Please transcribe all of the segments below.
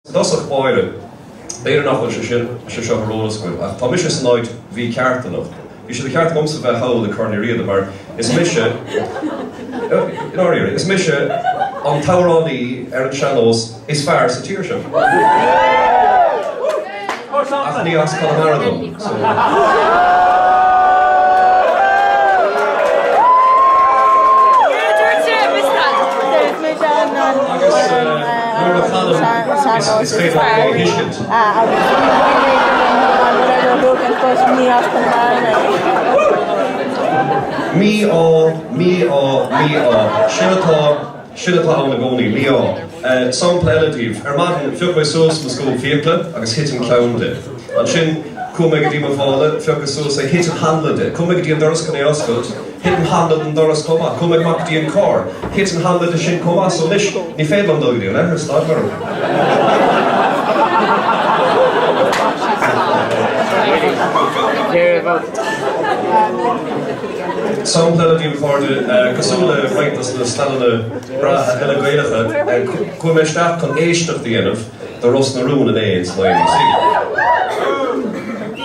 I dtosach báire, b'fhéidir nach bhfuil sé sin, sé seo ar eolas agaibh, ach tá mise san áit mhícheart anocht. Bhí sé de cheart agamsa bheith thall ag Corn Uí Riada mar is mise, i ndáiríre, is mise an t-amhránaí ar an sean-nós is fearr sa tír seo. Ach ní as Conamara dom, so. Agus nuair a chanaim, is féidir leat mé a thuiscint. Mí-ádh, mí-ádh, mí-ádh. Sin atá. Sin atá ann i gcónaí, mí-ádh. Sampla eile daoibh. Ar maidin, phioc mé suas mo scuab fiacla agus thit an ceann de. Ansin, chuaigh mé go dtí mo mhála, phiocas suas é, thit an hanla de. Chuaigh mé go dtí an doras chun é a oscailt, thit an hanla den doras chomh maith. Chuaigh mé amach go dtí an carr, thit an hanla de sin chomh maith. So anois, ní féidir liom dul go dtí an leithreas, tá eagla orm. Sampla eile daoibh, a chairde, cosúil le roinnt dos na staileanna breátha eile Gaelacha, chuaigh mé isteach chun éisteacht a dhéanamh do Ros na Rún inné ins an IBC.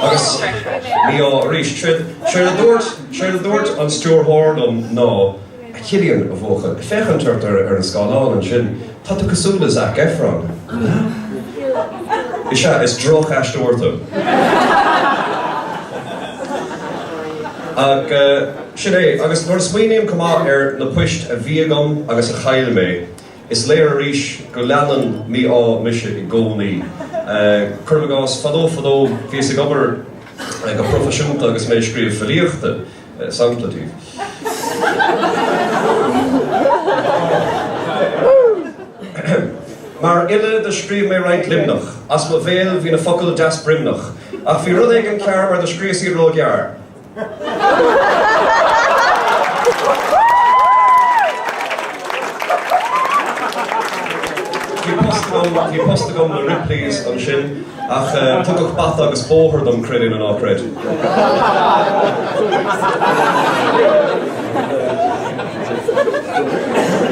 Agus mí-ádh arís. Séard a dúirt, séard a dúirt an stiúrthóir liom ná, A Chillian, a bhuachaill, ag féachaint ort ar an scáileán ansin, tá tú cosúil le Zac Efron. Is ea, is droch-aisteoir tú. Ach sin é. Agus nuair a smaoiním chomh maith ar na poist a bhí agam agus a chaill mé, is léir arís go leanann mí-ádh mise i gcónaí. Cuirim i gcás, fadó fadó bhíos ag obair go proifisiúnta agus mé ag scríobh filíochta. Sampla daoibh. Mar fhile do scríobh mé roinnt luimneach, As mo bhéal bhí na focail deas broimneach, Ach bhí rud éigin cearr mar do scríos iad ró-ghearr. Bhí post agam, bhí post agam le Ripley's ansin. Ach tugadh bata agus bóthar dom, creid é nó ná creid.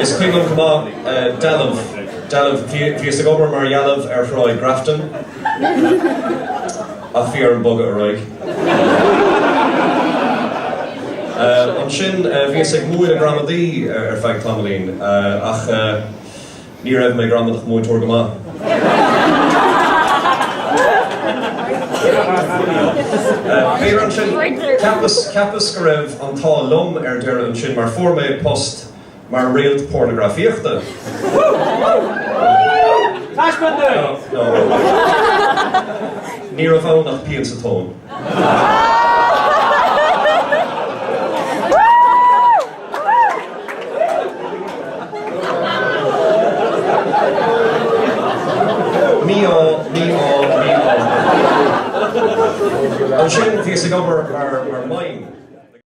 Is cuimhin liom chomh maith dealbh, dealbh, bhíos ag obair mar dhealbh ar Thráigh Grafton ach bhí orm bogadh ar aghaidh. Ansin bhíos ag múineadh gramadaí ar feadh tamaillín ach. Ní raibh mé gramadach múinteoir go maith. B'fhéidir ansin, cheapas, cheapas go raibh an t-ádh liom ar deireadh ansin mar fuair mé post mar réalt pornagrafaíochta. Taispeáin dúinn! No, no. Ní raibh ann ach pian sa tóin. Mí-ádh, mí-ádh, mí-ádh. Ansin bhíos ag obair mar, mar mime.